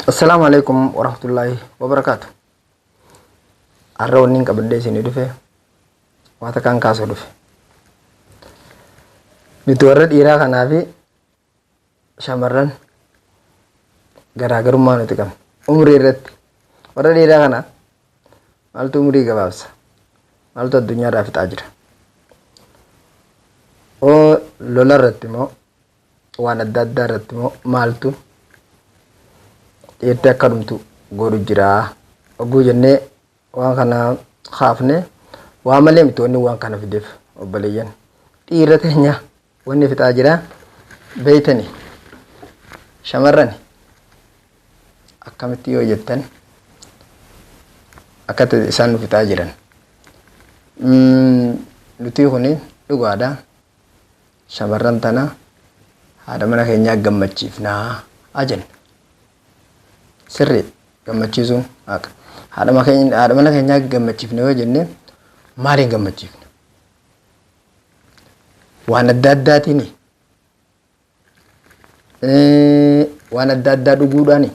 Assalaamu alaikum warahmatullaahi wabarakaatu. Har'a wanni hin qabadhee isinii dhufe waa takkaan kaasuu dhufe. Nuti warra dhiiraa kanaa fi shamarran garaagarummaa nuti qabna. Umrii irratti warra dhiiraa kana maaltu umrii gabaabsa? Maaltu addunyaarraa fixaa jira? Oo lola irratti immoo waan adda addaa irratti immoo maaltu dhiirti akka dhumtu godhu jira? Oguu jennee waan kana kaafne waa malee miti wanni waan kana fideef obboleeyyan. Dhiira teenya wanni fixaa jira beeytani shamarrani akkamitti yoo jettan akkatti isaan nu fixaa jiran. Nuti kuni dhugaadha. Shamarran tana haadha mana keenyaa gammachiifnaa jenna. Sirrii gammachiisuun haqa. Haadha mana keenyaa gammachiifna yoo jenne maaliin gammachiifna? Waan adda addaatiini. Waan adda addaa dhuguudhaani.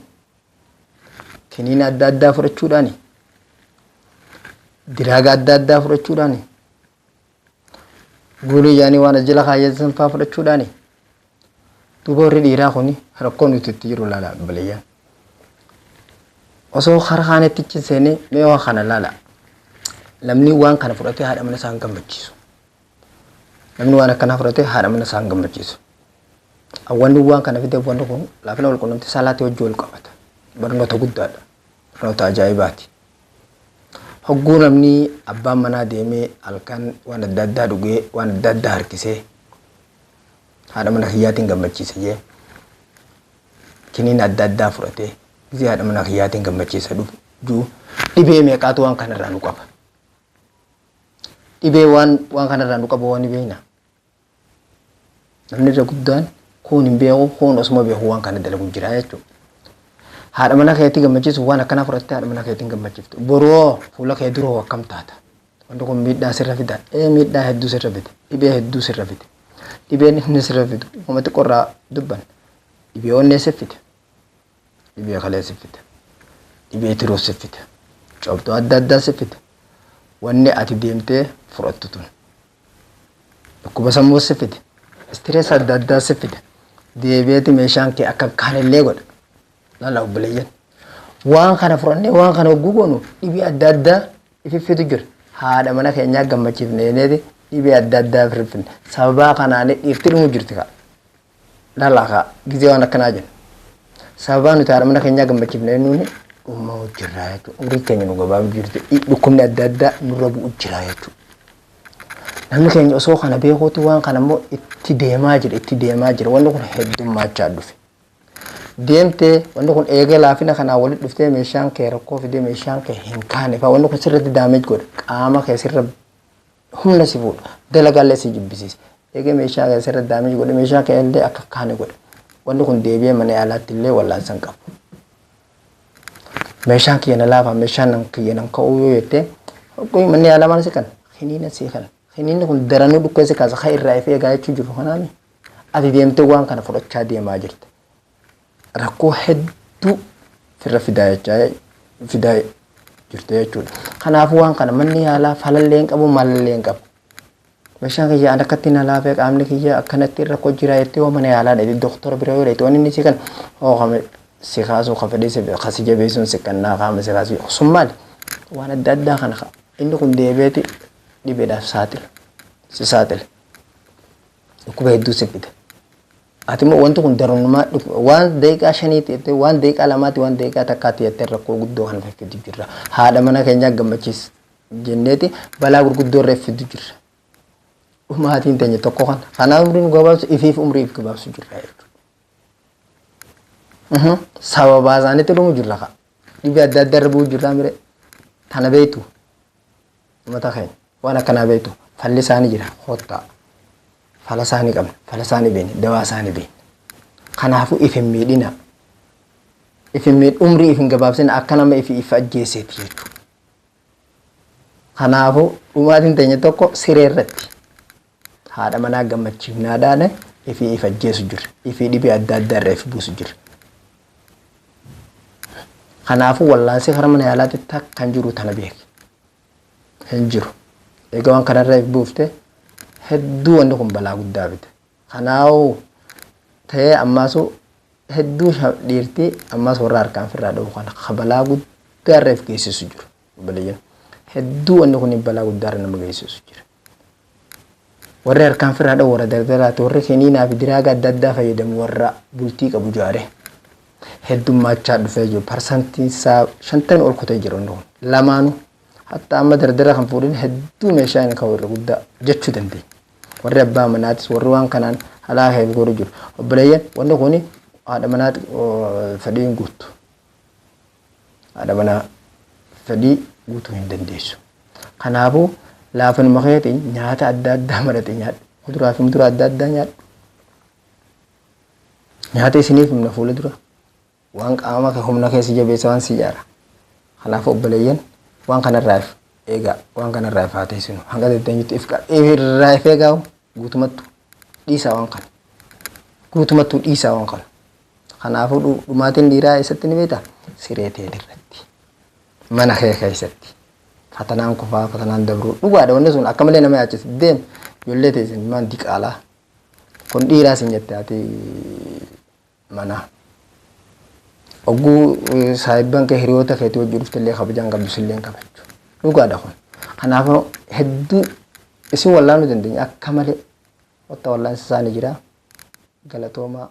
Kiniina adda addaa fudhachuudhaani. Diraaga adda addaa fudhachuudhaani. Guulii jaanii waan as jala kaayyatan faa fudhachuudhaani. Duuba warri dhiiraa kun rakkoo nuti itti jiru laala obboleeyyan. Osoo kara kaanitti achi seenee mee waan kana laala. Namni waan kana fudhatee haadha mana isaa hin gammachiisu. Namni waan akkanaa fudhatee haadha mana isaa hin gammachiisu. Wanni waan kana fideef wanni kun laafina walqunnamtii saalaatii wajjin wal qabata. Barnoota guddaadha. Barnoota ajaa'ibaati. Hogguu namni abbaan manaa deemee halkan waan adda addaa dhugee waan adda addaa harkisee haadha mana kiyyaatiin gammachiisa jee kiniina adda addaa fudhatee gisee haadha mana kiyyaatiin gammachiisa dhufu juu dhibee meeqaatu waan kanarraa nu qaba. Dhibee waan waan kanarraa nu qaba waan ni beekna. Namni irra guddaan kuun hin beeku kuun osuma beeku waan kana dalagu jira jechuudha. Haadha mana keetii gammachiisuuf waan akkanaa fudhattee haadha mana keetiin gammachiiftu. Boroo fuula kee duroo akkam taata? Wanti kun miidhaa sirra fida. Ee miidhaa hedduu sirra fida. Dhibee hedduu sirra fida. Dhibeen inni sirra fidu uma xiqqoorraa dubban. Dhibee onnee si fida. Dhibee kalee si fida. Dhibee tiruu si fida. Cobxoo adda addaa si fida. Wanni ati deemtee fudhattu tun. Dhukkuba sammuu si fida. Stress adda addaa si fida. Deebi'eeti meeshaan kee akka kaanillee godha. Laala obboleeyyan. Waan kana fudhannee waan kana hogguu goonu dhibee adda addaa ififfitu jira. Haadha mana keenyaa gammachiifne jenneeti dhibee adda addaa firfine. Sababaa kanaan dhiirti dhumu jirti kaa. Laala kaa gizee waan akkanaa jenna. Sababaa nuti haadha mana keenyaa gammachiifne jennuuni dhumaa jirra jechuudha. Umrii keenya nu gabaabaa jirti. Dhukkubni adda addaa nurra bu'u jira jechuudha. Namni keenya osoo kana beekuutu waan kana immoo itti deemaa jira itti deemaa jira wanni kun heddummaachaa dhufe. Deemtee wanni kun eega laafina kanaa walitti dhuftee meeshaan kee rakkoo fidee meeshaan kee hin kaane fa'a wanni kun sirratti daameej godha qaama kee sirra humna si fuudha dalagaallee si jibbisiisa. Eega meeshaa kee sirra daameej godhe meeshaa kee illee akka kaane godha. Wanni kun deebi'ee mana yaalaatti illee wallaansa hin qabu. Meeshaan kiyya na laafa meeshaan nan kiyya nan ka'uu yoo jettee hogguu manni yaalaa maal si kan kiniina si kan kiniinni kun daranuu dhukkee si kaasa kan irraa ifee egaa jechuu jiru kanaami ati deemtee waan kana fudhachaa deemaa jirta rakkoo hedduu firra fidaa jechaa fidaa jirta jechuudha kanaafuu waan kana manni yaalaa falallee hin qabu malallee hin qabu Meeshaan kiyya an akkatti na laafee qaamni kiyya akkanatti rakkoo jira jettee yoo mana yaalaa dhaqxe doktora bira yoo dhaqxe wanni inni si kan hoo kame si kaasuu ka fedhii si ka si jabeessuun si kannaa qaama si kaasuu sun maali waan adda addaa kana ka inni kun deebi'eeti dhibeedhaaf saaxila si saaxila dhukkuba hedduu si fida. Ati immoo wanti kun daranummaa waan daqiiqaa shaniitti jettee waan daqiiqaa lamaatti waan daqiiqaa takkaatti jettee rakkoo guddoo kana fiddu jirra. Haadha mana keenyaa gammachiis jenneeti balaa gurguddoo irra fiddu jirra. Dhumaatiin teenya tokko kana. Kanaaf umrii nu gabaabsu ifiif umrii if gabaabsu jirra jechuudha. Sababaa isaaniitti dhumu jirra ka. Dhibee adda addaa irra bu'u jirra mire. Tana beektu. Uummata keenya waan akkanaa beektu falli isaanii jira kottaa. Fala isaanii qabna. Fala isaanii beekna. Dawaa isaanii beekna. Kanaafuu if hin miidhina. If hin miidh umrii if hin gabaabsina akka nama if if ajjeeseeti jechuudha. Kanaafuu dhumaatiin teenya tokko siree irratti haadha manaa gammachiifnaadhaan ifii if ajjeesu jira. Ifii dhibee adda addaa irra if buusu jira. Kanaafuu wallaansi karaa mana yaalaatti takka hin jiru tana beeki. Hin jiru. Egaa waan kanarra if buufte hedduu wanni kun balaa guddaa fida. Kanaafuu ta'ee ammaasu hedduu dhiirti ammas warra harkaan firraa dhabu kana ka balaa guddaa irra if geessisu jiru. Obboleeyyan hedduu wanni kun balaa guddaa irra nama geessisu jira. Warri harkaan firraa dhabu warra daldalaati, warri kiniinaa fi diraaga adda addaa fayyadamu warra bultii qabu jaare heddummaachaa dhufee jiru. Parsantiin isaa 50 ol kutee jiru inni kun lamaanuu. Hatta amma dardara kan fuudhin hedduu meeshaa inni kan irra guddaa jechuu dandeenya. Warri abbaa manaatis warri waan kanaan halaa keef godhu jiru. Obboleeyyan wanni kun haadha manaati fedhii hin guuttu. Haadha manaa fedhii guutuu hin dandeessu. Kanaafuu laafinuma keetiin nyaata adda addaa marate nyaadhu. Kuduraa fi muduraa adda addaa nyaadhu. Nyaata isiniif himna fuula dura. Waan qaama kee humna kee si jabeessa waan si ijaara. Kanaafuu obboleeyyan waan kanarraa if eegaa waan kanarraa if haa teessinu hanga dandeenyutti if irraa if eegaa guutumattu dhiisaa waan kana. Guutumattuu dhiisaa waan kana. Kanaafuu dhumaatiin dhiiraa eessatti ni beektaa? Siree teetirratti. Mana kee keessatti. Fatanaan kufaa fatanaan dabruu dhugaadha wanni sun akka malee nama yaachisa. Deem ijoollee teessin maan diqaalaa. Kun dhiiraa sin jette ati manaa. Ogguu saahibban kee hiriyoota keetii wajjin dhufte illee kabajaan qabdu sillee hin kabajju. Dhugaadha kun. Kanaafuu hedduu isin wallaanuu dandeenya akka malee. Wanta wallaansa isaanii jira. Galatoomaa.